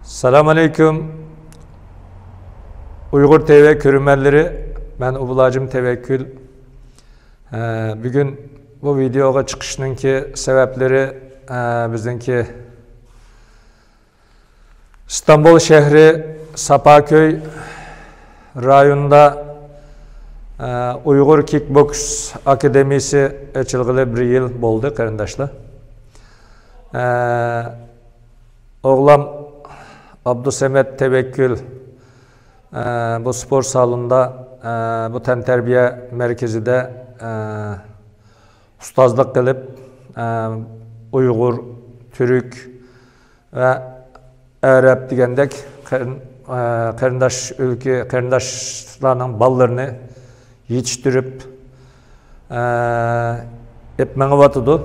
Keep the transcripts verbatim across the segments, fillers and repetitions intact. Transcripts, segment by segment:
سالام ئەلەيكۇم. ئۇيغۇر تىۋى كۆرۈرمەنلىرى، مەن ئوبۇل ھاجىم تەۋەككۈل. ئە، بۈگۈن بۇ ۋىدېئوغا چىقىشنىڭكى سەۋەبلىرى، ئە، بىزنىڭكى ئىستانبۇل شەھىرى ساپاكۆي رايونىدا، ئە، ئۇيغۇر كىكبوكس ئاكادېمىيىسى ئېچىلغىلى بىر يىل بولدى، قېرىنداشلار. ئە، ئوغلام ئابدۇسەمەت تەۋەككۈل، ئە، بۇ سپورت سالونىدا، ئە، بۇ تەنتەربىيە مەركىزىدە، ئە، ئۇستازلىق قىلىپ، ئە، ئۇيغۇر، تۈرك ۋە ئەرەب دېگەندەك قېرىن-، ئە، قېرىنداش ئۆلكە، قېرىنداشلارنىڭ بالىلىرىنى يېتىشتۈرۈپ، ئە، ئېپ مېڭىۋاتىدۇ.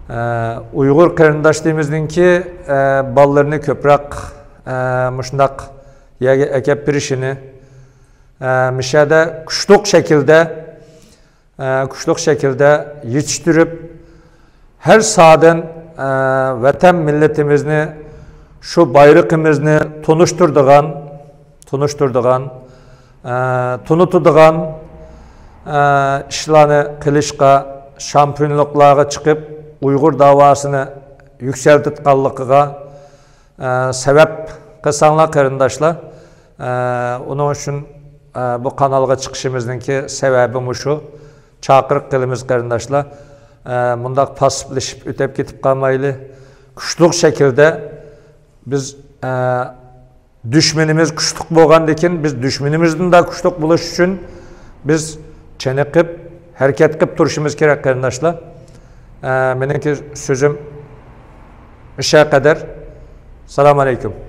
ئە، ئۇيغۇر قېرىنداشلىرىمىزنىڭكى، ئە، بالىلىرىنى كۆپرەك، ئە، مۇشۇنداق يەرگە ئەكەپ بېرىشىنى، ئە، مۇشۇ يەردە كۈچلۈك شەكىلدە، ئە، كۈچلۈك شەكىلدە يېتىشتۈرۈپ، ھەر ساھەدىن، ئە، ۋەتەن مىللىتىمىزنى، شۇ بايرىقىمىزنى تونۇشتۇرىدىغان، تونۇشتۇرىدىغان، ئە، تونۇتىدىغان، ئە، ئىشلارنى قىلىشقا، شامپىيونلۇقلارغا چىقىپ، ئۇيغۇر داۋاسىنى يۈكسەلتىدىغانلىقىغا، ئە، سەۋەب قىلساڭلار، قېرىنداشلار. ئە، ئۇنىڭ ئۈچۈن، ئە، بۇ قانالغا چىقىشىمىزنىڭكى سەۋەبى مۇشۇ. چاقىرىق قىلىمىز، قېرىنداشلار. ئە، مۇنداق پاسسىپلىشىپ ئۆتۈپ كېتىپ قالمايلى. كۈچلۈك شەكىلدە بىز، ئە، دۈشمىنىمىز كۈچلۈك بولغاندىكىن، بىز دۈشمىنىمىزدىن دا كۈچلۈك بولۇش ئۈچۈن بىز چېنىقىپ، ھەرىكەت قىلىپ تۇرۇشىمىز كېرەك، قېرىنداشلار. ئە، مېنىڭكى سۆزۈم مۇشۇ قەدەر. سالام ئەلەيكۇم.